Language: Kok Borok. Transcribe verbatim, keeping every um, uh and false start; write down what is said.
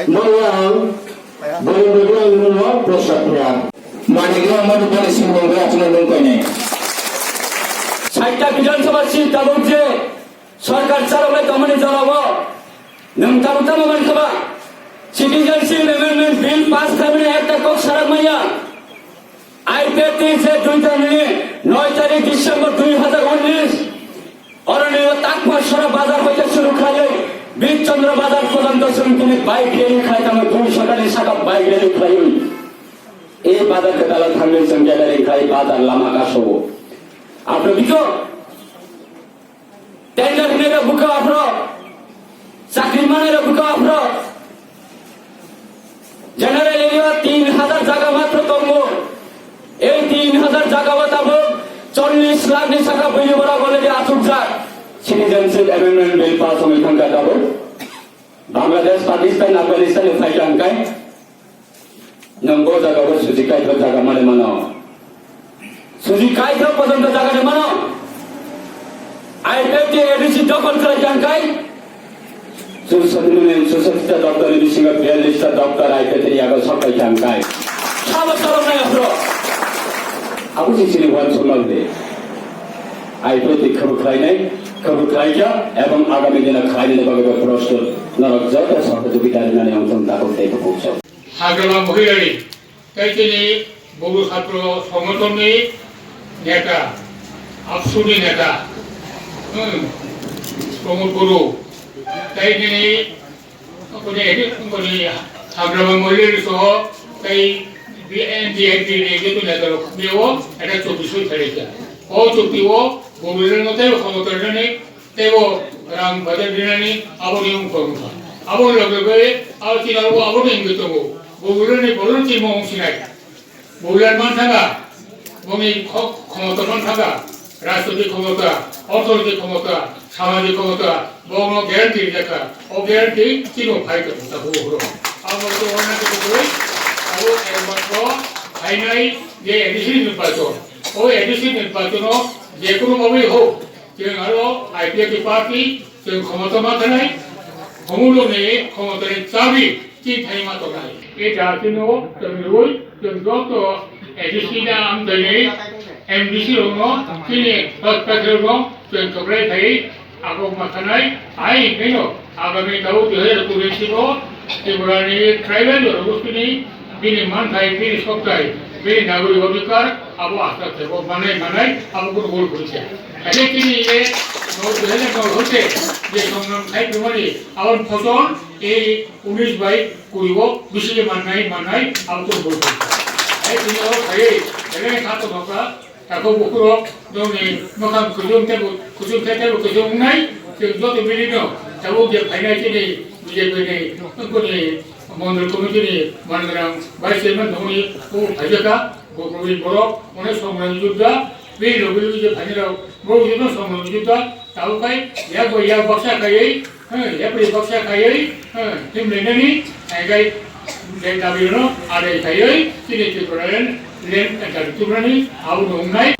Boro ang, boro boro ang nungno prosad kha. Mani gwa mani bani singmo gwa chuna nung kainai. Saita Bidhan Sabha seat tabuk je sarkar chalok lai tongmani jora o nwng tabuk tamo man khaba? Citizenship Amendment Bill pass khaimani ekta kok sarak maya. I P F T je dui tarik, noi tarik December dui hajar unnish, Oroni o Takma Sora bazar hoite shuru khlaiwi Bir Chandra bazar porjonto chwng tini bike rally khlai tamo, dui sotani saka bike rally khlaiwi. E bazar kwtalo thangwi chwng gathering khlai bazar lama kasowo. Aphro bikho tender hinwi rok bwkha aphro, chakri manwi rok bwkha aphro. General area tin hajar jaga matro tongo. Ei tin hajar jaga o tabuk chollish lakh ni saka buini borok already achukjak. Citizenship Amendment Bill pass wngwi thangkha tabuk. Bangladesh, Pakistan, Afghanistan ni phaikha hwnkhe nwng bo jaga o suji kaithok jaga mani mano. Suji kaithok porjonto jaga de mano. I P F T A D C dokhol khlai jang kai. Susatimani, susatita doptor ni bisingo biyallis ta doptor I P F T ni yago sok pai jang kai. Sabo sorok nai aphro. Abo si sini wan sumal de. I P F T khobor khlai nai, khobor khlai ja, ebong agami dina khlai nai bagwi bo prostut. Norok joto sohojogita rinani ang thung dakok tei bukuk sok. Hagrama Mohilari. Tei tini Boru Satro Songothonni neta, ABSU ni neta, hmm, Pramod Boru, tei tini kuni, kuni Hagrama Mohilari soho tei B N P ni joto neta rok phiyao eta chobbish soi thalaikha. O chobbish o Boru reno tei khomota rwnani Tei bo rang budget rinani aboni wngkha wngkha. Aboni loge loge abo chini abo aboni wngwi tongo. Bo bulani bolong chini wng sinai. Bo bulan man thanga, boni kho-, khomota man thanga, rajniti khomota, orthonoiti khomota, samajik khomota, bono guarantee rijak kha. O guarantee chini phai tongo ta huro huro. Abo to wana to koi, abo ekmatro phainai je A D C nirbachon. O A D C nirbachono je kono bhabe hok, Chwng aro I P F T party, chwng khomota ma thanai, khomuloni khomotani chabi chini thani ma tongnai. E jatino chwng rwui, chwng joto A D C da amchaini M D C rokno, chini hospital rokno, chwng thokrai khai agok ma thanai, hai hinkheno agami tabuk dui hajar kuri siko Tripurani tribal jorogostini Bini manthai, bini soktai, bini nagorik odhikar, abo aste aste bo manai manai, abo kunu gol gori se. Ake chini ye no dui hajar no hoite je songram khai phimani, aboni phosol ei unis bai kuri o bisi je mannai mannai, abo kunu gol gori se. Ai chini o khai, ele kha to baka, Takhuk bukhurok nokni mwkhang kuchung tei bo kuchung khe tei bo kuchung wngnai, chwng joto milino tabuk je phainai chini B J P ni wngkoni mondol committee ni mangrang vice chairman thangwi bo phaijakha, bo Probin Borok, onek Songrang Judda, bini logi logi je phainai rok, bo joto Songrang Judda, tabuk khai yak bai yak baksa khaiwi, Yapri baksa khaiwi, himlainani, haikhai, je dabi no adai khaiwi, chini Tripura land, land, dabi tubrani, abo no wngnai.